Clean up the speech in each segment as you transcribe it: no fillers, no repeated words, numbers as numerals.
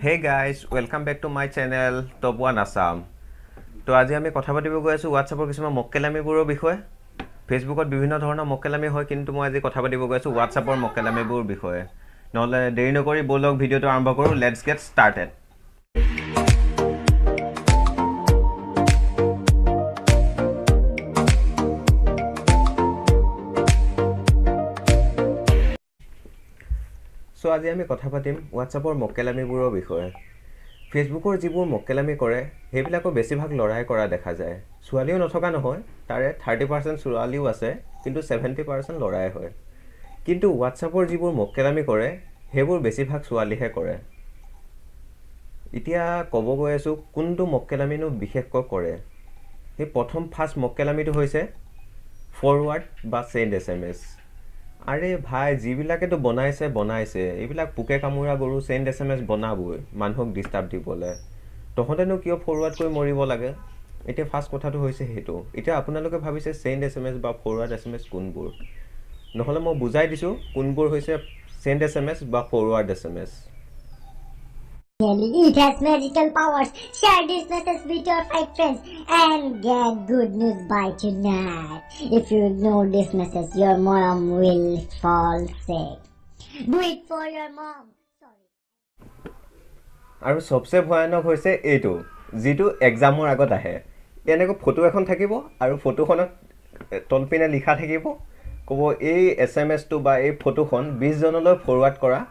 Hey guys, welcome back to my channel Top One Assam. তো আজি আমি কথা পাতিব গৈ আছোঁ হোৱাটছএপৰ কিছুমান মক্কেলামিবোৰৰ বিষয়ে। ফেচবুকত বিভিন্ন ধৰণৰ মক্কেলামি হয়, কিন্তু মই আজি কথা পাতিব গৈ আছোঁ হোৱাটছএপৰ মক্কেলামিবোৰৰ বিষয়ে। নহ'লে দেৰি নকৰি ব'লক ভিডিঅ'টো আৰম্ভ কৰোঁ। Let's get started. চ' আজি আমি কথা পাতিম হোৱাটছএপৰ মক্কেলামিবোৰৰ বিষয়ে। ফেচবুকৰ যিবোৰ মক্কেলামি কৰে সেইবিলাকো বেছিভাগ ল'ৰাই কৰা দেখা যায়, ছোৱালীও নথকা নহয়, তাৰে 30% ছোৱালীও আছে, কিন্তু 70% ল'ৰাই হয়। কিন্তু হোৱাটছএপৰ যিবোৰ মক্কেলামি কৰে সেইবোৰ বেছিভাগ ছোৱালীহে কৰে। এতিয়া ক'ব গৈ আছোঁ কোনটো মক্কেলামিনো বিশেষকৈ কৰে। সেই প্ৰথম ফাৰ্ষ্ট মক্কেলামিটো হৈছে ফৰৱাৰ্ড বা চেণ্ড SMS। আৰে ভাই, যিবিলাকেতো বনাইছে বনাইছে, এইবিলাক পোকে কামোৰা গৰু চেণ্ড SMS বনাবই মানুহক ডিষ্টাৰ্ব দিবলৈ। তহঁতেনো কিয় ফৰৱাৰ্ড কৰি মৰিব লাগে? এতিয়া ফাৰ্ষ্ট কথাটো হৈছে সেইটো। এতিয়া আপোনালোকে ভাবিছে চেণ্ড SMS বা ফৰৱাৰ্ড SMS কোনবোৰ, নহ'লে মই বুজাই দিছোঁ কোনবোৰ হৈছে চেণ্ড SMS বা forward SMS। It has magical powers. Share this message with your 5 friends and get good news by tonight. If you ignore this message, your mom will fall sick. Do it for your mom. Sorry. আৰু সবচে ভয়ানক হৈছে এইটো, যিটো এক্সামৰ আগত আহে। এনেকৈ photo এখন থাকিব আৰু ফটোখনত তলপিনে লিখা থাকিব, ক'ব এই SMSটো বা এই ফটোখন 20 জনলৈ ফৰৱাৰ্ড কৰা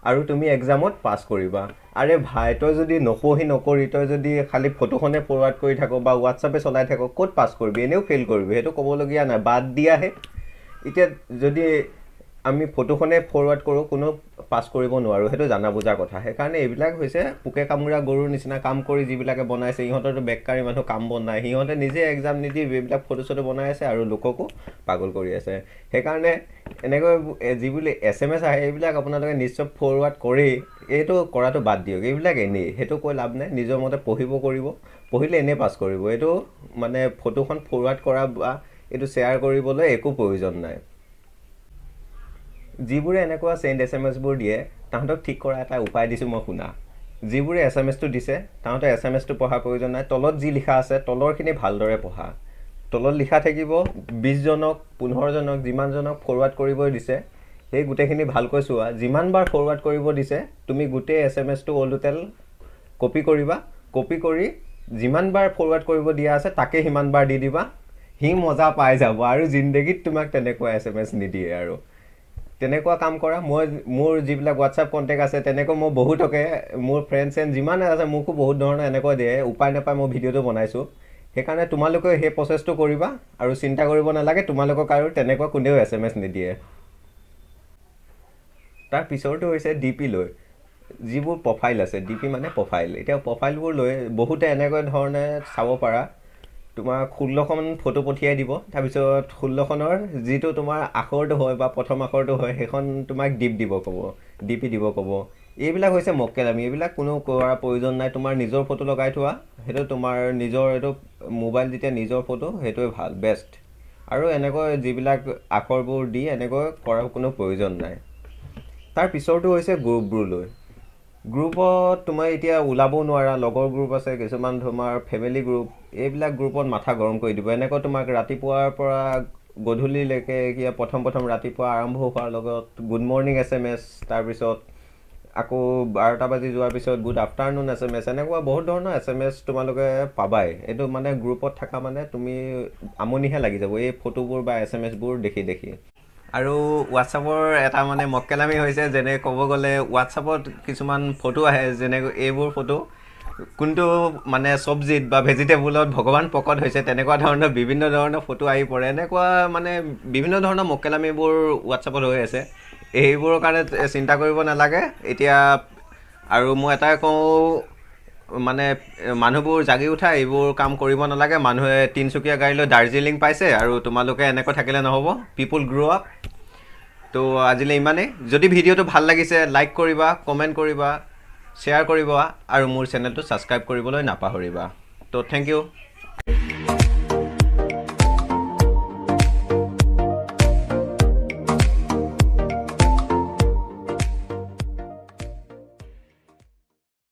আৰু তুমি এক্সামত পাছ কৰিবা। আৰে ভাই, তই যদি নপঢ়ি নকৰি তই যদি খালি ফটোখনে ফৰৱাৰ্ড কৰি থাক বা হোৱাটছএপে চলাই থাক, ক'ত পাছ কৰিবি? এনেও ফেইল কৰিবি, সেইটো ক'বলগীয়া নাই, বাদ দিয়াহে। এতিয়া যদি আমি ফটোখনে ফৰৱাৰ্ড কৰোঁ কোনো পাছ কৰিব নোৱাৰোঁ, সেইটো জানা বুজা কথা। সেইকাৰণে এইবিলাক হৈছে পোকে কামোৰা গৰুৰ নিচিনা কাম কৰি যিবিলাকে বনাইছে, ইহঁতৰতো বেকাৰী মানুহ কাম বন নাই, সিহঁতে নিজে এক্সাম নিদি এইবিলাক ফটো চটো বনাই আছে আৰু লোককো পাগল কৰি আছে। সেইকাৰণে এনেকৈ যিবিলাক SMS আহে এইবিলাক আপোনালোকে নিশ্চয় ফৰৱাৰ্ড কৰি এইটো কৰাটো বাদ দিয়ক। এইবিলাক এনেই, সেইটো কৈ লাভ নাই। নিজৰ মতে পঢ়িব কৰিব, পঢ়িলে এনেই পাছ কৰিব। এইটো মানে ফটোখন ফৰৱাৰ্ড কৰা বা এইটো শ্বেয়াৰ কৰিবলৈ একো প্ৰয়োজন নাই। যিবোৰে এনেকুৱা চেণ্ড SMSবোৰ দিয়ে তাহাঁতক ঠিক কৰা এটা উপায় দিছোঁ মই, শুনা। যিবোৰে SMSটো দিছে তাহাঁতে SMSটো পঢ়াৰ প্ৰয়োজন নাই। তলত যি লিখা আছে তলৰখিনি ভালদৰে পঢ়া। তলত লিখা থাকিব 20 জনক 15 জনক যিমানজনক ফৰৱাৰ্ড কৰিব দিছে সেই গোটেইখিনি ভালকৈ চোৱা। যিমানবাৰ ফৰৱাৰ্ড কৰিব দিছে তুমি গোটেই SMSটো অল টোটেল কপি কৰিবা, কপি কৰি যিমানবাৰ ফৰৱাৰ্ড কৰিব দিয়া আছে তাকে সিমানবাৰ দি দিবা, সি মজা পাই যাব আৰু জিন্দগীত তোমাক তেনেকুৱা SMS নিদিয়ে। আৰু তেনেকুৱা কাম কৰা। মই মোৰ যিবিলাক হোৱাটছএপ কণ্টেক্ট আছে তেনেকৈ মই বহুতকে, মোৰ ফ্ৰেণ্ড চেণ্ড যিমান আছে মোকো বহুত ধৰণৰ এনেকুৱা দিয়ে, উপায় নাপায় মই ভিডিঅ'টো বনাইছোঁ। সেইকাৰণে তোমালোকেও সেই প্ৰচেছটো কৰিবা আৰু চিন্তা কৰিব নালাগে, তোমালোকক আৰু তেনেকুৱা কোনেও SMS নিদিয়ে। তাৰ পিছৰটো হৈছে DP লৈ যিবোৰ প্ৰফাইল আছে, DP মানে প্ৰফাইল। এতিয়া প্ৰফাইলবোৰ লৈ বহুতে এনেকুৱা ধৰণে চাব পাৰা, তোমাক 16খন ফটো পঠিয়াই দিব, তাৰপিছত 16খনৰ যিটো তোমাৰ আখৰটো হয় বা প্ৰথম আখৰটো হয় সেইখন তোমাক ডিপ দিব ক'ব, DP দিব ক'ব। এইবিলাক হৈছে মক্কেলামি, এইবিলাক কোনো কৰাৰ প্ৰয়োজন নাই। তোমাৰ নিজৰ ফটো লগাই থোৱা, সেইটো তোমাৰ নিজৰ, এইটো মোবাইল যেতিয়া নিজৰ ফটো সেইটোৱে ভাল, বেষ্ট। আৰু এনেকৈ যিবিলাক আখৰবোৰ দি এনেকৈ কৰাৰ কোনো প্ৰয়োজন নাই। তাৰ পিছৰটো হৈছে গ্ৰুপবোৰ লৈ। গ্ৰুপত তোমাৰ এতিয়া ওলাবও নোৱাৰা, লগৰ গ্ৰুপ আছে কিছুমান, তোমাৰ ফেমিলি গ্ৰুপ, এইবিলাক গ্ৰুপত মাথা গৰম কৰি দিব। এনেকৈ তোমাক ৰাতিপুৱাৰ পৰা গধূলিলৈকে, কিবা প্ৰথম প্ৰথম ৰাতিপুৱা আৰম্ভ হোৱাৰ লগত গুড মৰ্ণিং SMS, তাৰপিছত আকৌ 12টা বাজি যোৱাৰ পিছত গুড আফটাৰনুন SMS, এনেকুৱা বহুত ধৰণৰ SMS তোমালোকে পাবাই। এইটো মানে গ্ৰুপত থকা মানে তুমি আমনিহে লাগি যাব এই ফটোবোৰ বা SMSবোৰ দেখি দেখি। আৰু হোৱাটছএপৰ এটা মানে মক্কেলামি হৈছে, যেনে ক'ব গ'লে হোৱাটছএপত কিছুমান ফটো আহে, যেনে এইবোৰ ফটো কোনটো মানে চব্জিত বা ভেজিটেবুলত ভগৱান প্ৰকট হৈছে তেনেকুৱা ধৰণৰ বিভিন্ন ধৰণৰ ফটো আহি পৰে। এনেকুৱা মানে বিভিন্ন ধৰণৰ মক্কেলামিবোৰ হোৱাটছএপত হৈ আছে। এইবোৰৰ কাৰণে চিন্তা কৰিব নালাগে এতিয়া। আৰু মই এটাই কওঁ, মানে মানুহবোৰ জাগি উঠা, এইবোৰ কাম কৰিব নালাগে। মানুহে তিনিচকীয়া গাড়ী লৈ দাৰ্জিলিং পাইছে আৰু তোমালোকে এনেকৈ থাকিলে নহ'ব। পিপুল গ্ৰ' আপ। তো আজিলৈ ইমানেই। যদি ভিডিঅ'টো ভাল লাগিছে লাইক কৰিবা, কমেণ্ট কৰিবা, শ্বেয়াৰ কৰিবা আৰু মোৰ চেনেলটো ছাবস্ক্ৰাইব কৰিবলৈ নাপাহৰিবা। তো thank U.